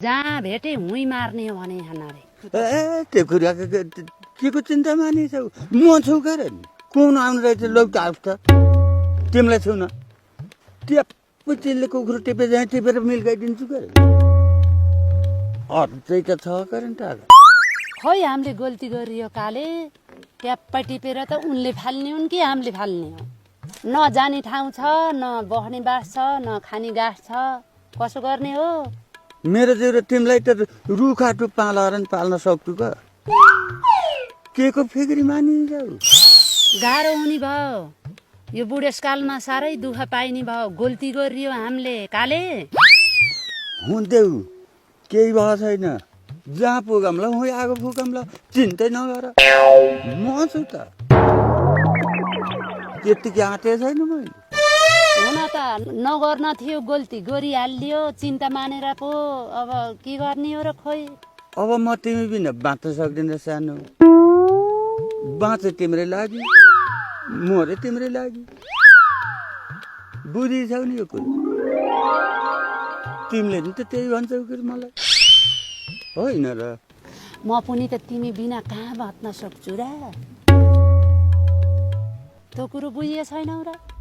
जहाँ भेटे हुई मार्ने हो भने हान्नारे ए त्यो कुरा के को चिन्ता मानिसौ म छु गरे नि कुन आउनु रहेछ लौ त आउस् त तिमीलाई छु न ट्याप्पै चिल्ले कुखुरो टिपे जहाँ टिपेर मिल्काइदिन्छु गरे अझै त छ करेन्ट आएको खोइ हामीले गल्ती गरियो काले ट्याप्पै टिपेर त उनले फाल्ने हुन् कि हामीले फाल्ने हो न जाने ठाउँ छ न बस्ने बास छ न खाने गाँस छ कसो गर्ने हो मेरो जिउले तिमीलाई त रुखा टुप पाल्न सक्छु के को फिक्री मानिन्छौ गाह्रो हुने भयो यो बुढेसकालमा साह्रै दुःख पाइने भयो गल्ती गरियो हामीले काले हुन्थ्यौ केही भयो छैन जहाँ पुगम्ला हुँ आगो फुकम्ला चिन्तै नगर म छु त त्यतिकै आँटे छैन मैले हुन त नगर्न थियो गल्ती गरिहालियो चिन्ता मानेर पो अब के गर्ने हो र खोइ अब म तिमी बिना बाँच्न सक्दिन सानो बाँचे तिम्रै लागि मरे तिम्रै लागि बुझिछौ नि यो कुरा तिमीले नि त त्यही भन्छौ कि मलाई होइन र म पनि त तिमी बिना कहाँ बाँच्न सक्छु र त्यो कुरो बुझिए छैनौ र